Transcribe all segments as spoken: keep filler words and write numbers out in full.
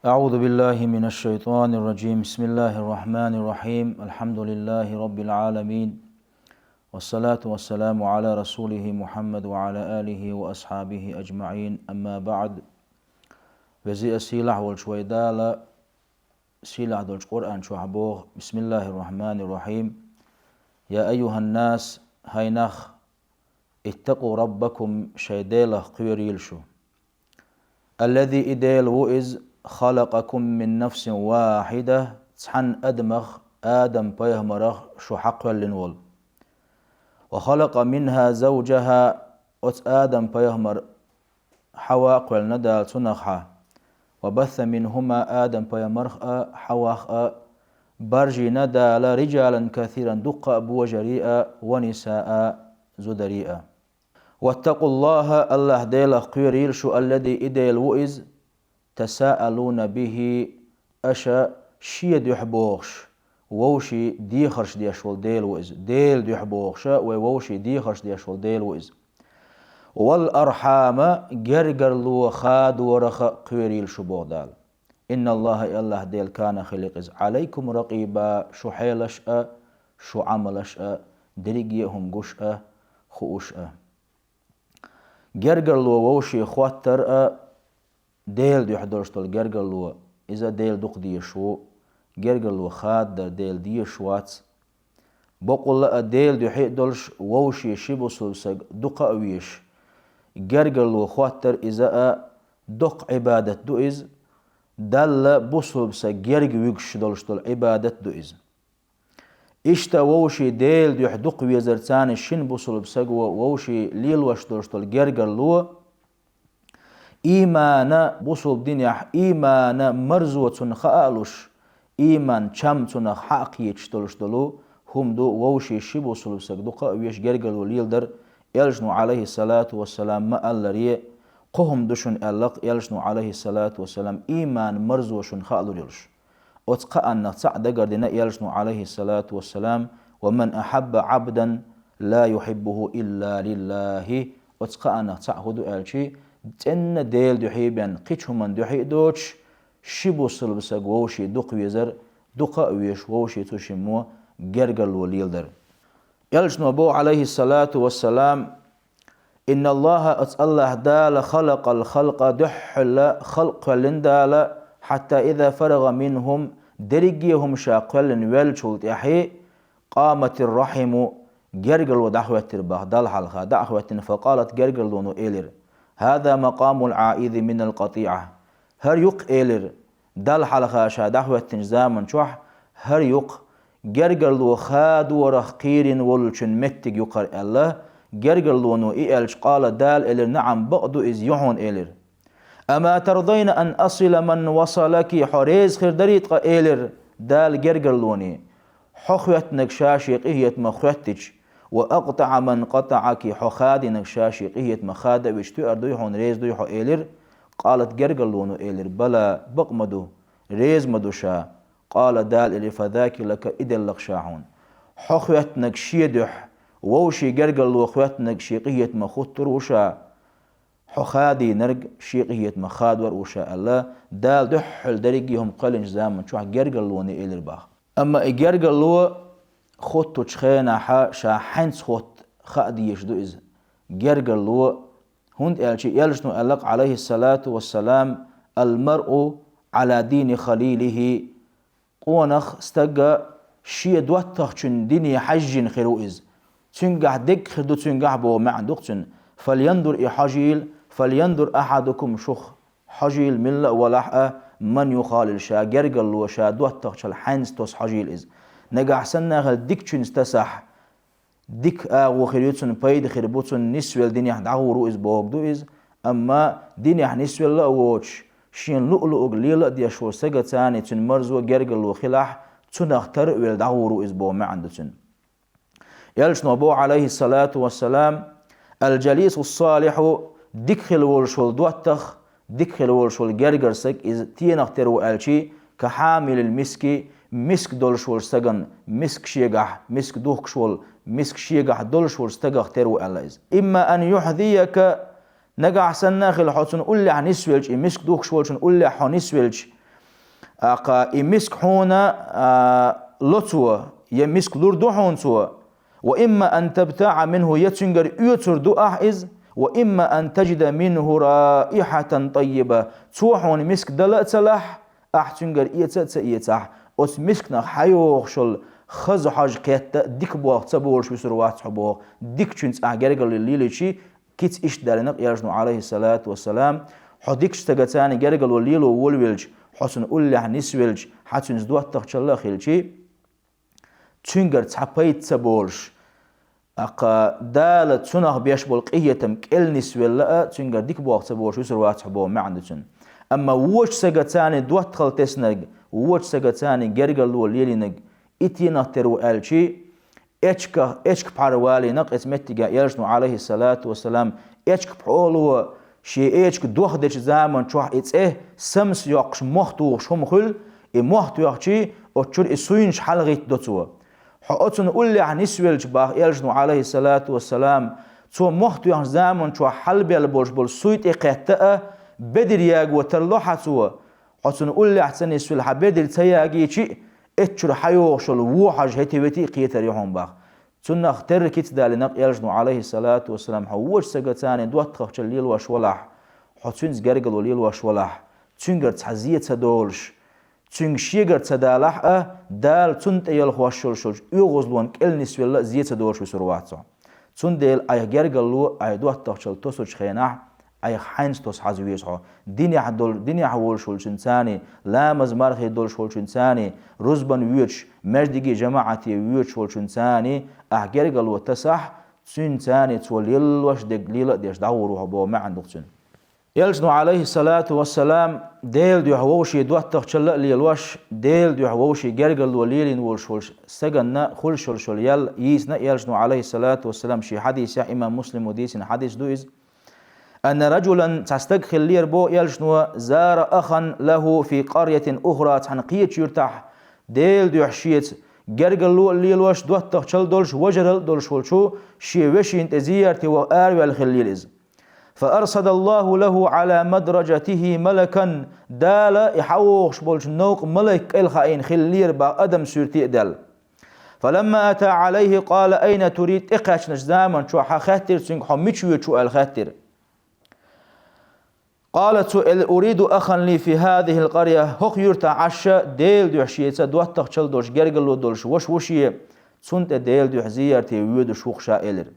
أعوذ بالله من الشيطان الرجيم. بسم الله الرحمن الرحيم. الحمد لله رب العالمين. والصلاة والسلام على رسوله محمد وعلى آله وأصحابه أجمعين. أما بعد. Веза а сийлахь волчу вай Дала сийлахь долчу Къуръан чохь боху: بسم الله الرحمن الرحيم. يا أيها الناس, хӀай нах, اتقوا ربكم, шайн Делах кхоьрийла шу. الذي, и Дела ву иза, خلقكم من نفس واحدة, цхьана адамах, Адам-пайхамарах шу хьакхоьллина волу. وخلق منها زوجها, оцу Адам-пайхамар Хьава кхоьллина Дала цунах хьа. وبث منهما, Адам-пайхамарх а, Хьавах а баржийна Дала, رجالا كثيرا, дуккха а божарий а, ونساء, зударий а. واتقوا الله, АллахӀ Делах кхоьрийла шу, الذي, и Дела ву иза, تساءلون به, аша шен дуьхьа бохуш, вовшийн дехарш деш волу Дела ву иза. Делан дуьхьа бохуш, вай вовшийн дехарш деш волу Дела ву иза. والأرحام, гергарло хадорах а кхоьрийла шу, боху Дала. إن الله, и АллахӀ Дела, كان, хилла иза, عليكم رقيبا, шун хьелаш а, шун Ӏамалш а, дерриге а хӀума гуш а, хууш а. Гергарло вовшийн хоттар а, Делан дуьхьа долуш долу гергарло, иза Дела дукха дезаш ву, гергарло хададар Дела дезаш вац. Баккъалла а Делан дуьхьа а долуш, вовшийн ши бусулба саг дукха а везаш, гергарло хоттар иза а доккха Ӏибадат ду иза, Далла бусулба саг герга вуьгуш долуш долу Ӏибадат ду иза. Иштта вовшийн Делан дуьхьа дукха везарца шина бусулба саго вовшийн лелош долуш долу гергарло, иймана, бусулба динехь иймана марзо цунна хаа а луш, ийман чам цунах хьа а кхеташ долуш долу хӀума ду вовшийн ши бусулба саг дукха а везаш гергарло леладар. Элчано, Ӏалайхиссалату вассалам, ма-алларе, кхо хӀума ду шуна аьлла-кх Элчано, Ӏалайхиссалату вассалам, ийман марзо шуна хаа лур йолуш. Оцу кхааннах цхьаъ дагардина Элчано, Ӏалайхиссалату вассалам: ومن أحب عبدا لا يحبه إلا لله. Оцу кхааннах цхьаъ хӀун ду аьлчи, цӀенна Делан дуьхьа бен, кхечу хӀуманна дуьхьа а доцуш, ши бусулба саг вовшийн дукха везар, дукха а везаш вовшийн цу шиммо гергарло леладар. Элчано боху, Ӏалайхиссалату вассалам: إن الله, оцу АллахӀ Дала, خلق الخلق, дуьххьал халкъ кхоьллина Дала, حتى إذا فرغ منهم, дерриге а хӀума ша кхоьллина веллачул тӀаьхьа, قامت الرحم, гергарло дӀахӀоьттира боху Далла хьалха, дӀа а хӀоьттина, فقالت, гергарлоно элира: هذا مقام العائذ من القطيعة. ХӀара ю-кх, элира, Далла хьалха ша дӀахӀоьттинчу заман чохь, хӀара ю-кх, гергарло хадорах кхийрина волчун меттиг ю-кх хӀара аьлла, гергарлоно и аьлча, قال, Дала элира: نعم, бакъ ду иза, ю хьуна, элира. أما ترضين أن أصل من وصلك, хьо реза хир дарий ткъа, элира Дала гергарлоне, хьо хоьттинарг ша шен къинхетамах хоьттича, وأقطع من قطعك, хьо хадийнарг ша шен къинхетамах хада а вича, тоьар дуй хьуна, реза дуй хьо, элира. قالت, гергарлоно элира: بلى, бакъ ма ду, реза ма ду ша. قال, Дала элира: فذاك لك, и делла-кх ша хьуна. Хьо хоьттинарг шен дуьхьа, вовшийн гергарло хоьттинарг шен къинхетамах хуттур ву ша, хьо хадийнарг шен къинхетамах хадор а ву ша аьлла, Дала дуьххьал дерриге а хӀума кхоьллинчу заман чохь гергарлоне элира боху. Амма и гергарло хуттучу хенахь ша хьаьнца хӀотта хаа дезаш ду иза. Гергарло, хӀунда аьлча Элчано аьлла-кх, Ӏалайхиссалату вассалам: المرء على دين خليله. Къонах, стаг шен доттагӀчун дине хьаьжжина хир ву иза. Цуьнгахь дерг хир ду цуьнгахь боху маьӀна ду-кх цуьнан. فلينظر, и хьожийла, فلينظر أحدكم, шух хьожийла, милла а валахь а, من يخالل, ша гергарло ша доттагӀчул хьаьнца тосу хьожийла иза. Нагахь санна хила дикачуьнца тасахь, дика агӀо хир ю цунна, пайда хир бу цунна, нисвелла динехь дӀагӀур ву иза бохург ду иза. Амма динехь нисвелла а воцуш, шена луъ-луъург лела а деш волу сагаца цуьнан марзо, гергарло хилахь, цунах тара а велла дӀагӀур ву иза боху маьӀна ду цуьнан. Элчано боху, Ӏалайхиссалату вассалам: الجليس الصالح, дика хила волуш волу доттагӀа, дика хила волуш волу гергара саг, иза стенах тера ву аьлчи, كحامل المسك, миск долуш волчу сагана, миск шегахь, миск духкуш волу, миск шегахь долуш волчу стагах тера ву аьлла иза. إما أن يحذيك, нагахь санна а хила хьо цунна уллехь нисвелча, и миск духкуш волчун уллехь хьо нисвелча, ТӀаккха и миска хьуна, а, ло цо, я миска лур ду хьуна цо, وإما أن تبتاع منه, я цуьнгара оьцур ду ахь иза, وإما أن تجد منه رائحة طيبة, цо хьуна миска дала а ца лахь, ахь цуьнгара эца а ца эцахь, оцу мисканах хьайогӀуш йолу хаза хьожа кхетта а, дика болх ца болуш вуьсур вац хьо боху, дикачуьнца ахь гергарло лелийчи, кица иштта далийна-кх Элчано, Ӏалайхиссалату вассалам, хьо дикачу стагацани гергарло лело волавелча, хьо цунна уллехь нисвелча, хьан цуьнца доттагӀчалла а хилчи, цуьнгара цхьа пайда ца болуш, тӀаккха Дала цунах беш болу къинхетам кӀел нисвелла а, цуьнгара дика болх ца болуш вуьсур вац хьо боху маьӀна ду цуьнан. Амма вочу стагацани доттагӀалла теснарг, вочу стагацани гергарло лелийнарг, и тенах тера ву аьлчи, эчка, эчка пхьар валийна-кх эца меттиге Элчано, Ӏалайхиссалату вассалам, эчка пхьоло, шен эчка дох дечу заман чохь и цӀе самса йоккхуш, мох тухуш хӀума хуьлу, и мох тоьхчи, оцу чуьра и суйнаш хьалагӀиттадо цо. Хьо оцунна уллехь нисвелча, баха Элчано, Ӏалайхиссалату вассалам, цо мох тоьхначу заман чохь хьалабелла болуш болу суй тӀе кхетта а, бедар яго тарло хьан цо. Хьо цунна уллехь ца нисвелла, хьан бедар ца ягийчи а, эцчуьра хьайогӀуш йолу вон хьожа хӀетте-ветте а кхетар ю хьуна, баха. Цунах терра кица далийна-кх Элчано, Ӏалайхиссалату вассалам, хьо вочу стагацани доттагӀчалла лелош валахь, хьо цуьнца гергарло лелош валахь, цуьнгара цхьа зе ца долуш, цуьнга шегара ца далахь а, Дала цунна тӀе ялхош йолуш йолчу оьгӀазлонна кӀел нисвелла а зе ца долуш вуьсур вац хьо. Цундела айхьа гергарло, айхьа доттагӀчалла тосучу хенахь, айхьа хьайнца тосу хьажа веза хьо. Динехь долу, динехь волуш волчуьнцани, ламаз-мархи долуш волчуьнцани, рузбан воьдуш, маьждиге, жамаӀате воьдуш волчуьнцани ахь гергарло тасахь, цуьнцани цо лелош дерг лела а деш дӀагӀур ву хьо боху маьӀна ду-кх цуьнан. Элчано, Ӏалайхиссалату вассалам, Делан дуьхьа вовшийн доттагӀчалла а лелош, Делан дуьхьа вовшийн гергарло лелийна волуш волчу стаганна хуьлуш йолуш йолу ял йийцина Элчано, Ӏалайхиссалату вассалам, шен хьадисехь, имам Муслимо дийцина хьадис ду иза. أن رجلا, цхьа стаг хиллера боху Элчано, زار أخا له في قرية أخرى, цхьана кхечу юьртахь Делан дуьхьа шеца гергарло а лелош, доттагӀчалла долуш, важаралла а долуш волчу шен вешина тӀе зиярте ваха араваьлла хиллера иза. فأرصد الله له على مدرجته ملكا, Дала и хьавогӀуш болчу новкъа малайк кӀелхьаийна хиллера боху, адам суьрте а даьлла. فلما أتى عليه قال: أين تريد؟ ТӀекхаьчначу заман чохь хаьттира цуьнга: «Хьо мича воьдуш ву?» аьлла хаьттира. قال, цо элира: أريد أخا لي في هذه القرية. ХӀокху юьртахь Ӏаш Делан дуьхьа шеца доттагӀчалла долуш, гергарло долуш ваша ву шен, цунна тӀе Делан дуьхьа зиярте воьдуш ву-кх ша, элира.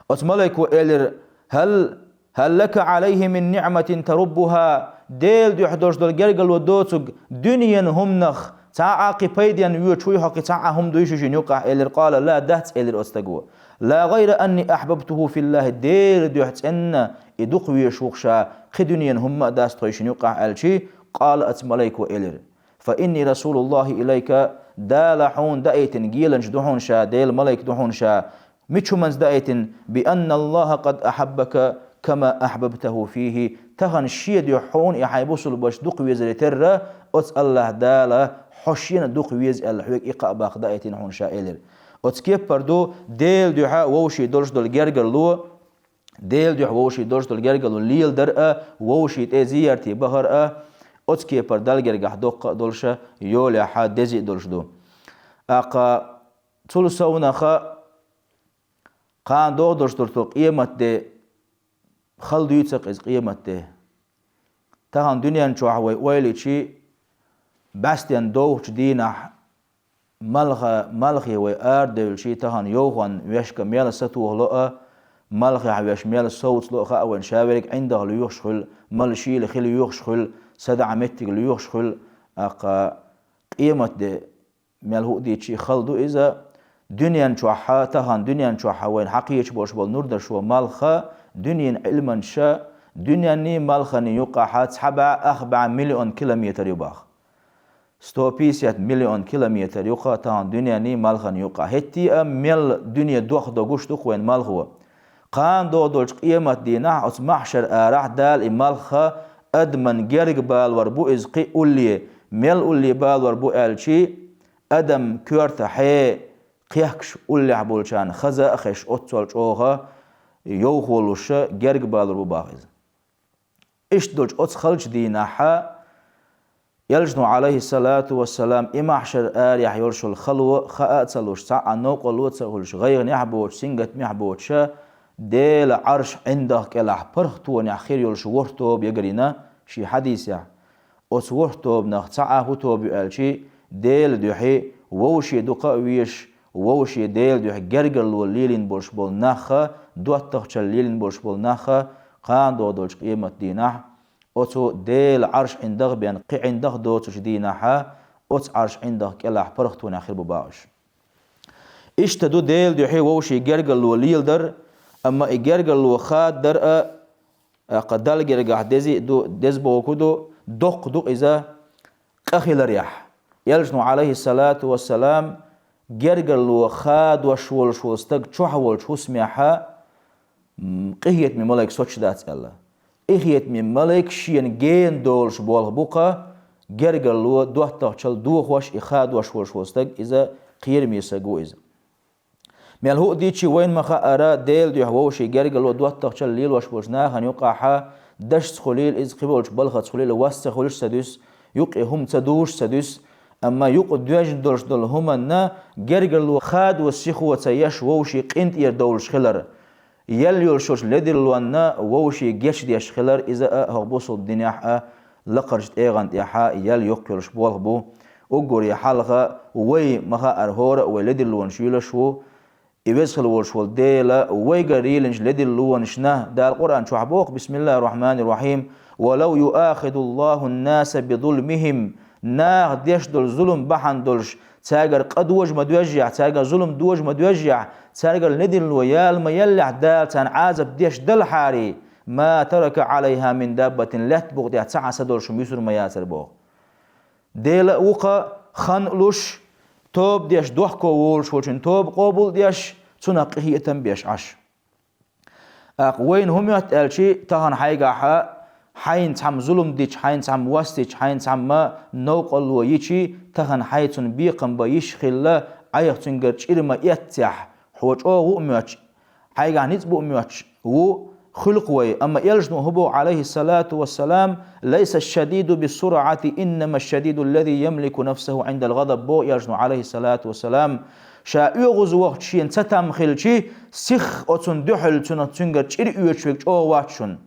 Оцу малайко элира: هل، هل لك عليه من نعمة تربها؟ Делан дуьхьа долуш долу гергарло доцург дуьненан хӀуманах цхьа а кхин пайденна воьдуш вуй хьо, кхин цхьа а хӀума дуй шу шена юккъехь, элира. قال: لا, дац, элира оцу стаго. لا, غير أني أحببته في الله, Делан дуьхьа цӀена и дукха везаш ву-кх ша, кхин дуьненан хӀума а дац тхойшинна юккъехь, аьлчи, قال, оцу малайко элира: فإني رسول الله إليك, Дала хьуна даийтина геланча ду хьуна ша, Делан малайк ду хьуна ша. Мича хӀуманца даийтина? بأن الله قد أحبك كما أحببته فيه. Тахана шен дуьхьа хьуна и хьайн бусулба ваша дукха везаре терра, оцу АллахӀ Дала хьо шена дукха веза аьлла, хьоьга и кхаъ баккха даийтина хьуна ша, элира. Оцу кеппара ду Делан дуьхьа вовшийн долуш долу гергарло, Делан дуьхьа вовшийн долуш долу гергарло леладар а, вовшийн тӀе зиярте бахар а, оцу кепара Далла гергахь доккха а долуша, йолехьа дези а долуш ду. ТӀаккха цул совнаха кхана догӀу долуш долу къематде хала дуьйцу-кх иза, къематде. Тахана дуьнен чохь вай ойла йичи, бӀаьстенан довхачу дийнахь малха-, малхе вай арадевлчи, тахана йовхонна вешка мел сатохало а, малхехь веш мел совцало а хаьа вайна, ша верг ӀиндагӀ лоьхуш хуьлу, мала шийла хила йоьхуш хуьлу, садаӀа меттиг лоьхуш хуьлу, тӀаккха къематде мел хӀуъа дийцчи хала ду иза. Дуьнен чохь, тахана дуьнен чохь вайна хьакхеча болуш болу нур дашо малха, дуьненан Ӏилманчаша, дуьненний малханний юккъехь цхьа бӀе ах бӀе миллион километр ю баха. Сто пятьдесят миллион километр ю-кха тахана дуьненний малханний юккъехь. ХӀетте а мел дуьне дох до гуш ду-кх вайна малхо. Кхана догӀу долчу къематдийнахь оцу маьхьшар арахь Дала и малхха адаман герга балор бу иза кхин улле, мел улле балор бу аьлчи, адам коьрта хье кхехкаш уллехь болчарна хаза а хезаш, оццул чӀогӀа йовхо луша герга балор бу баха иза. Иштта долчу оцу халчу дийнахьа Элчано, Ӏалайхиссалату вассалам, и махьшар арахь йолуш йолу хало хаа а ца луш, цхьа а новкъарло а ца хуьлуш, гӀайгӀанехь а боцуш, сингаттамехь а боцуш, Делан Ӏарш ӀиндагӀ кӀелахь паргӀатонехь хир йолуш ворхӀ тоба ягарйина шен хьадисехь. Оцу ворхӀ тобанах цхьа а хӀун тоба ю аьлчи, Делан дуьхьа вовшийн дукха а везаш, вовшийн Делан дуьхьа гергарло лелийна болуш болу нах а, доттагӀчалла лелийна болуш болу нах а, кхана догӀу долчу къематдийнахь, оцу Делан Ӏарш ӀиндагӀ а бен, кхин ӀиндагӀ а доцучу дийнахь, оцу Ӏарш ӀиндагӀ кӀелахь паргӀатонехь хир бу боху уьш. Иштта ду Делан дуьхьа вовшийн гергарло леладар, амма и гергарло хададар а, тӀаккха Далла гергахь деза а ду, деза бохург ду, доккха ду иза къа хиларехь. Элчано, Ӏалайхиссалату вассалам, гергарло хадош волуш волу стаг чохь волчу хӀусамехь, м, къинхетаме малайк соцуш дац аьлла. Къинхетаме малайк шена гена долуш болх бу-кх, гергарло доттагӀчалла дохош, и хадош волуш волу стаг, иза кхераме стаг ву иза. Мел хӀуъа дийцича, вайна ма-хаъара, Делан дуьхьа вовшийн гергарло доттагӀчалла лелош болчу нахана юкъахь, дашца хуьлийла иза, кхиболчу балхаца хуьлийла, вас ца хуьлуш ца дуьсу, юккъе хӀума ца дужуш ца дуьсу, амма юкъа доьжна долуш долу хӀуманна гергарло хадо сихо ца еш вовшийн къинтӀера довлуш хилар. Ял йолуш йолчу ледарлонна вовшийн гечдеш хилар, иза а хӀокху бусалба динехь а лакхарчу тӀегӀан тӀехь ял йоккха йолуш болх бу. Уггаре хьалха вай ма-хаъара хӀора а вай ледарлонаш юьйлуш ву. И веза хила волуш волу Дела вайгара лелийначу ледарлонашна Дала Къуръан чохь боху: «Бисмиллахир-рахманир-рахим. Ва лав юахидуллахун-наса бизулмихим». Наха деш долу зулам бахьана долуш, цаьргара къа дожа ма доьжжехь, цаьргара зулам дожа ма доьжжехь, цаьргара ледарло яла ма еллехь, Дала царна Ӏазап деш далахьара, ма тарака Ӏалайха мин даббатин, лаьттан букъа тӀехь цхьа а са долуш хӀума юьсур ма яцара боху. Дела а ву-кх хан а луш, тоба деш дохко волуш волчун тоба къобал а деш, цунах къинхетам а беш Ӏаш. ТӀаккха вайна хӀун моьтту аьлчи, тахана хьайгахь хьайна цхьамма зулам дича, хьайна цхьамма вас дича, хьайна цхьамма новкъарло йичи, тахана хьайн цунна бекхам бан йиш хилла, Ӏайха цуьнгара чӀир ма эццехь, хьо чӀогӀа ву а моьттуш, хьайгахь ницкъ бу а моьттуш ву, хуьлу-кх вай, амма Элчано хӀун боху, Ӏалайхиссалату вассалам: «Лайса шадиду бисуръати, иннама шадиду ллази ямлику нафсаху Ӏиндал гӀадаб», боху Элчано, Ӏалайхиссалату вассалам. Ша оьгӀаз вахча шена цатам хилчи, сих оцунна дуьхьал цунах цуьнгара чӀир оьцуш верг чӀогӀа вац шуна.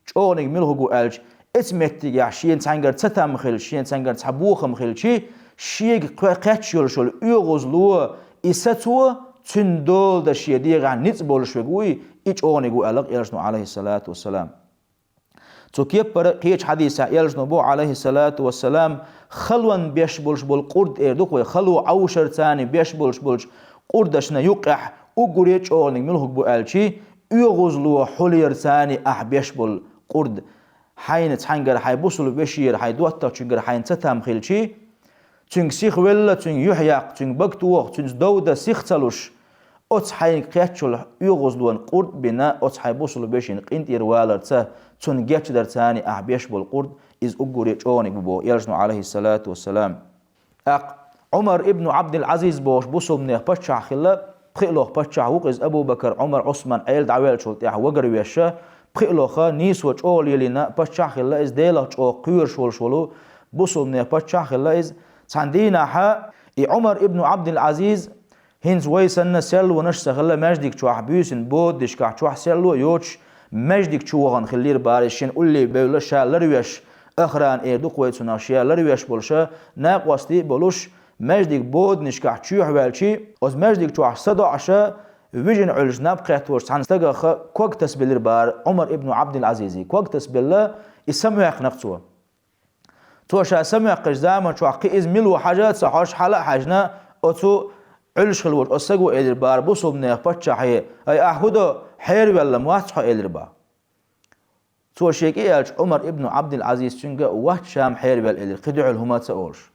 ЧӀогӀаниг мила хӀума ву аьлча, эцу меттигехь шена цхьаьнгара цатам хилча, шена цхьаьнгара цхьа бохам хилчи, шега кхе-, кхетча йолуш йолу оьгӀазло, и са цо цуьнан дола дан шен дегӀехь ницкъ болуш верг вуй, и чӀогӀаниг ву аьлла-кх Элчано, Ӏалайхиссалату вассалам. Цу кеппара кхечу хьадисехь Элчано боху, Ӏалайхиссалату вассалам, халонна беш болуш болу къурд эр ду-кх вай, хало Ӏовшарца беш болуш болчу къурдашна юккъехь уггаре а чӀогӀаниг мила хӀума бу аьлчи, оьгӀазло хьулъярца ахь беш болу къурд, хьайна цхьаьнгара, хьайн бусулба вешера, хьайн доттагӀчуьнгара хьайна цатам хилчи, цуьнга сихвелла, цуьнга юьхь яккха, цуьнга бага тоха, цуьнца дов дан сих ца луш, оцу хьайга кхеттачул оьгӀазлонан къурд а бина, оцу хьайн бусулба вешина къинтӀера валарца, цунна гечдарца ахь беш болу къурд, иза уггаре а чӀогӀаниг бу боху Элчано, Ӏалайхиссалату вассалам. ТӀаккха Ӏумар ибн Ӏабдил-Ӏазиз бохуш бусулбанех паччахь хилла, пхиалгӀа паччахь ву-кх иза, Абу-Бакар, Ӏумар, Ӏусман Ӏела дӀавеллачул тӀаьхьа вагарвеш, пхиалгӀа нийсо чӀогӀа лелийна паччахь хилла иза, Делах чӀогӀа кхоьруш волуш волу бусулбанех паччахь хилла иза. Цхьана дийнахь и Ӏумар ибн Ӏабдил-Ӏазиз, хӀинца вай санна серлонаш а ца хилла, маьждиг чохь буьйсанна бодинашкахь чохь серло а йоцуш, маьждиг чу вахана хиллера бара иза, шен улле бевлла ша ларвеш, охрана эр ду-кх вай цунах, ша ларвеш болуш, накъостий а болуш, маьждиг бодинашкахь чоьхьаваьлчи, оцу маьждиг чохь садоӀуш, вижина Ӏуьллуш наб кхетталуш цхьана стагах ког тасабелира бара Ӏумар ибн Ӏабдил-Ӏазизе. Ког тасабелла, и самаваьккхина-кх цо. Цо ша самаваьккхинчу заман чохь кхин иза мила ву хьажа а ца хьожуш, хьала а хьаьжна, оцу Ӏуьллуш хилла волчу оцу стага элира бара бусулбанех паччахье: «Ай, ахь хӀун до, хьеравелла ма вац хьо?» — элира бара. Цо шен кӀи аьлча, Ӏумар ибн Ӏабдил-Ӏазиз цуьнга: «Вац, ша-м хьеравелла», — элира, кхин дуьхьал хӀума а ца олуш.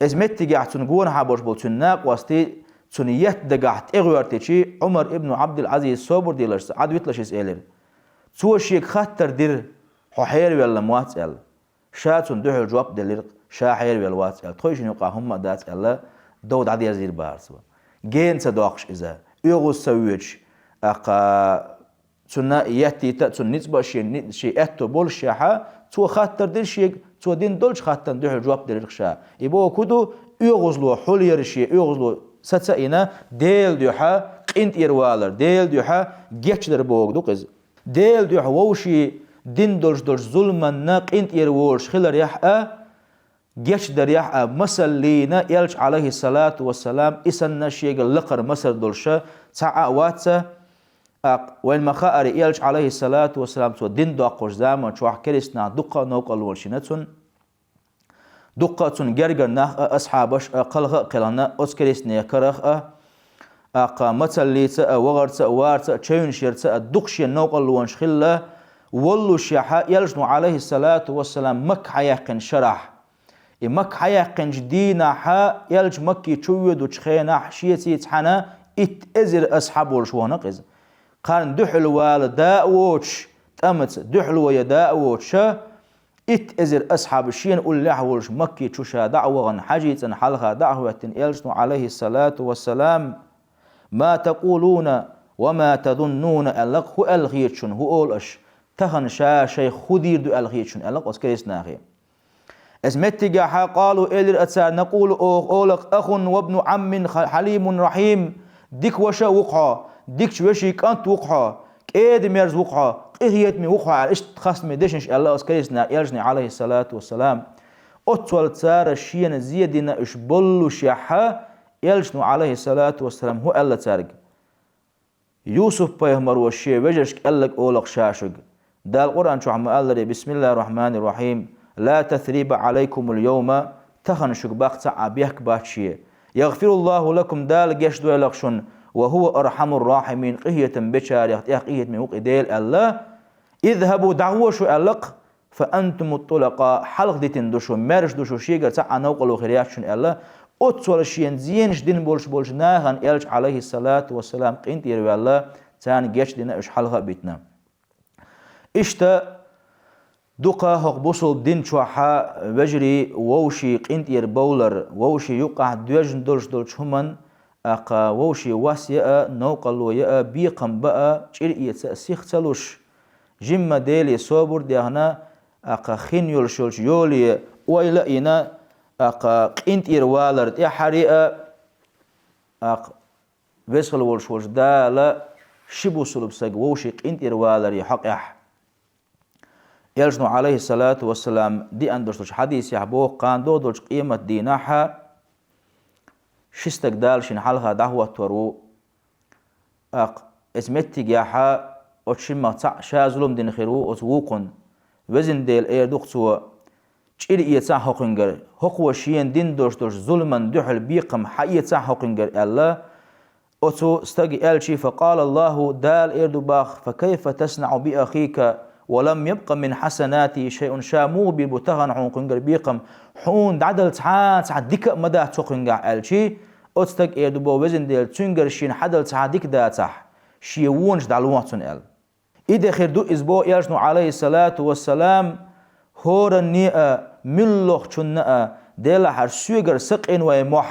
Иза меттигехь цунна гонахьа болуш болу цуьнан накъостий цунна етта дагахь тӀегӀоьртичи, Ӏумар ибн Ӏабдил-Ӏазиз собар делаш, Ӏад виталаш иза элира: «Цо шега хаттар дира, хьо хьеравелла ма вац», — аьлла. Ша цунна дуьхьал жоп делира-кх, ша хьеравелла вац аьлла, тхойшинна юкъахь хӀумма а дац аьлла, дов дӀадерзийра бара цо. Гена ца доккхуш иза, оьгӀаз ца воьдуш, тӀаккха цунна еттийта а, цунна ницкъ бан шен ни-, шен аьтто боллушехь, цо хаттар дира шега, Цо дина долчу хаттарна дуьхьал жоп делира ша. И бохург хӀун ду, оьгӀазло хьулъяр шен, оьгӀазло саца а йина, Делан дуьхьа къинтӀера валар, Делан дуьхьа гечдар бохург ду-кх иза. Делан дуьхьа вовшийн дина долуш долчу зуламанна къинтӀера волуш хиларехь а, гечдарехь а масаллина, Элча, Ӏалайхиссалату вассалам, и санна шегара лакхара масал долуш цхьа а вац. ТӀаккха вайна ма-хаъара, Элча, Ӏалайхиссалату вассалам, цо дин доккхуш заман чохь керистанаха дуккха а новкъарлонаш йина цунна. Дуккха а цунна гергара нах а, асхьабаш а кхалха а кхелхина, оцу керистанех карах а, тӀаккха мацаллица а, вахарца а, варца а, чевнаш ярца а дукха шен новкъарлонаш хилла, воллушехь, Элчано, Ӏалайхиссалату вассалам, Макка хьаяьккхинчу шарахь. И Макка хьаяьккхинчу дийнахь Элча Макке чу воьдучу хенахь шеца цхьаьна итт эзар асхьаб волуш вахана-кх иза. Кхарна дуьхьал вала да а воцуш, тӀамца дуьхьал ван да а воцуш, итт эзар асхьаб шена уллехь а волуш Макке чу ша дӀа а вахана, Хьажий цӀанна хьалха дӀа а хӀоьттина, Элчано, Ӏалайхиссалату вассалам, «Ма такъулуна ва ма тазуннуна», аьлла-кх, хӀун аьлла хета шуна, хӀун олу аша, тахана ша шайх хӀун дийр ду аьлла хета шуна, аьлла-кх оцу керистанахе. Эс меттигехь, къалу, элира цара, накъулу, оха олу-кх, ахун ва бну Ӏаммин ха-, хьалимун рахьим, дика ваша а ву-кх хьо, дикачу вешин кӀант ву-кх хьо, кӀеда-мерза ву-кх хьо, къинхетаме ву-кх хьо аьлла, иштта хастаме дешнаш аьлла оцу керистанаха Элчане, Ӏалайхиссалату вассалам. Оццул цара шена зен дина уьш боллушехь, Элчано, Ӏалайхиссалату вассалам, хӀун аьлла цаьрга? Юсуп-пайхамаро шен вежаршка аьлларг олу-кх ша шуьга. Дала Къуръан чохь ма-аллара: «Бисмиллахир-рахманир-рахим. Ла тасриба Ӏалайкумул йовма», тахана шуьга баккха цхьа а бехк бац шен. «ЯгӀфируллаху лакум», Дала гечдойла-кх шуна, «ва хӀува архьамур-рахьимин», къинхетам бечарех тӀех къинхетаме ву-кх и Дела аьлла. «ИзхӀабу», дӀагӀо шу аьлла-кх, «фа антумут тӀулакъа», хьалха дитина ду шу, маьрша ду шу, шегара цхьа а новкъарло хир яц шуна аьлла, оццул шена зенаш дина болуш болчу нахана Элча, Ӏалайхиссалату вассалам, къинтӀера ваьлла, царна гечдина уьш хьалха а битина. Иштта дукха хӀокху бусулба дин чохь вежарий вовшийн къинтӀера бовлар, вовшийн юккъахь доьжна долуш долчу хӀуманна, тӀаккха вовшийн вас яа, новкъарло яа, бекхам баа, чӀир эца а сих ца луш, жимма Деле собар а дехна, тӀаккха хин йолуш йолчу йоле ойла а йина, тӀаккха къинтӀера валар тӀаьхьаре а, тӀаккха веза хила волуш волчу Дала ши бусулба саг вовшийн къинтӀера валаре хьокъехь. Элчано, Ӏалайхиссалату вассалам, деана долуш долчу хьадисехь боху, кхана догӀу долчу къематан дийнахь ши стаг Дала шена хьалха дӀахӀоттор ву. ТӀаккха оцу меттигехь оцу шиммах цхьаъ ша зулам дина хир ву оцу вукхунна. Везан Дела, эр ду-кх цо, чӀир эцахь хӀокхуьнгара, хӀокхо шена дина долуш долчу зуламан дуьхьал бекхам хьаэцахь хӀокхуьнгара аьлла, оцу стага аьлча, фа къала Аллаху, Дала эр ду боху, фа кайфа таснаӀу би ахика ва лам ябкъа мин хьасанатихи шайъун, ша муха бийр бу тахана хьуна кхуьнгара бекхам, хьуна дӀадала цхьа а цхьа дика а ма дац цо кхуьнгахь аьлча, оцу стага эр ду боху, везан Дела, цуьнгара шена хьадала цхьа а дика дацахь, шен вонаш дӀалохьа цунна аьлла. И де хир ду иза боху Элчано, Ӏалайхиссалату вассалам, хӀоранне а, муьлххачунна а, делахьара соьгара са къинойн мохь,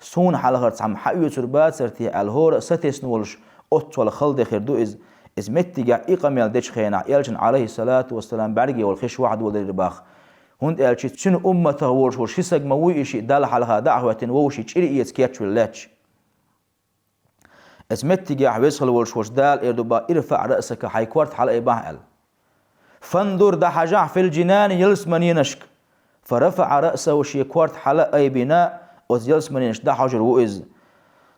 суна хьалхара цхьамма хьаоьцур бацара те аьлла, хӀора а сатесна волуш, оццул хала де хир ду иза. Иза меттигехь и къамел дечу хенахь, Элчанна, Ӏалайхиссалату вассалам, бӀаьрге волу хиш вахьадолийра боху. ХӀунда аьлча цуьнан умматах волуш волу ши саг ма вуй и шиъ, Далла хьалха дӀа а хӀоьттина, вовшийн чӀир эца кечвелла лаьтташ. Оцу меттигехь веза хила волуш волчу Дала эр ду боху, ирфаӀ раъсака, хьайн корта хьалаайбахьа аьлла. Фанзур, дӀахьажахь, фил жинани, ялсаманенашка. Фа рафаӀа раъсаху, шен корта хьала а айбина, оцу ялсаманенаш дӀахьожур ву иза.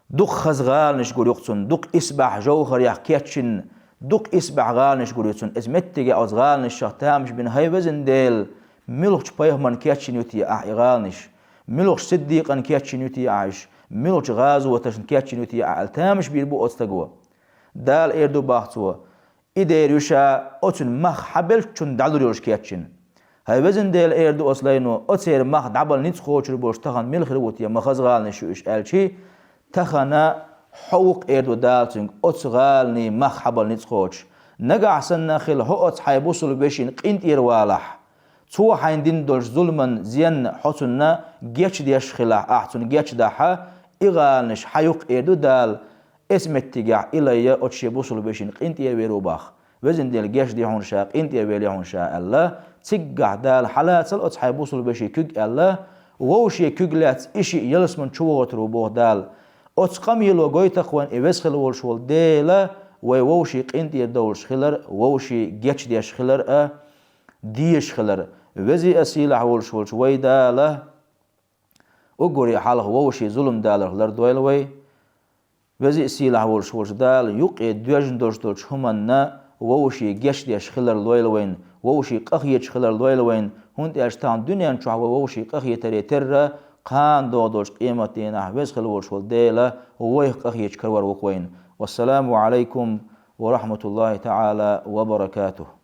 Дукха хаза гӀаланаш гур ю-кх цунна, дукха исбаьхьа жовхарех кечйина, дукха исбаьхьа гӀаланаш гур ю цунна. Оцу меттигехь оцу гӀаланашах тамаш бина, хӀай везан Дела, муьлхачу пайхамарна кечйина ю те ахь и гӀаланаш? Муьлхачу сиддикъана кечйина ю те ахь уьш? Муьлхачу гӀазоташна кечйина ю те ахь аьлла, тамаш бийр бу оцу стага. Дала эр ду боху цо, и дер ю ша оцуьнан мах хьабеллачунна дӀалур йолуш кечйина. ХӀай везан Дела, эр ду оцу лайно, оцеран мах дӀабала ницкъ кхочур болуш тахана мила хир ву те, ма хаза гӀаланаш ю уьш аьлча, тахана хьо ву-кх, эр ду Дала цуьнга, оцу гӀаланийн мах хьабала ницкъ кхочуш. Нагахь санна хила хьо оцу хьайн бусулба вешина къинтӀера валахь, цо хьайна дина долчу зуламан зенна хьо цунна гечдеш хилахь, ахь цунна гечдахь, и гӀаланаш хьан ю-кх, эр ду Дала, оцу меттигехь и лай а оцу шен бусулба вешина къинтӀера вер ву боху. Везан Дела гечде хьуна ша, къинтӀера велла хьуна ша аьлла, Циггахь Дала хьалацал оцу хьайн бусулба вешин куьг аьлла, вовшийн куьг лаьцна и шиъ ялсамани чу вогӀур ву боху Дала. Оцу къамело гойту-кх вайна и веза хилла волуш волу Дела, вай вовшийн къинтӀера довлуш хилар, вовшийн гечдеш хилар а, дезаш хилар. Веза а сийлахь волуш волчу вай Дала уггаре хьалха вовшийн зулам даларх лардойла вай. Веза а сийлахь волуш волчу Дала юккъе доьжна долуш долчу хӀуманна вовшийн гечдеш хилар лойла вайна, вовшийн къахеташ хилар лойла вайна, хӀунда аьлча тахана дуьнен чохь вай вовшийн къахетаре терра, кхана догӀу долчу къематдийнахь веза хилла волуш волу Дела вайх къахеташ карор ву-кх вайна. Вассаламу Ӏалайкум ва рахьматуллахӀи таӀала ва баракатухӀ.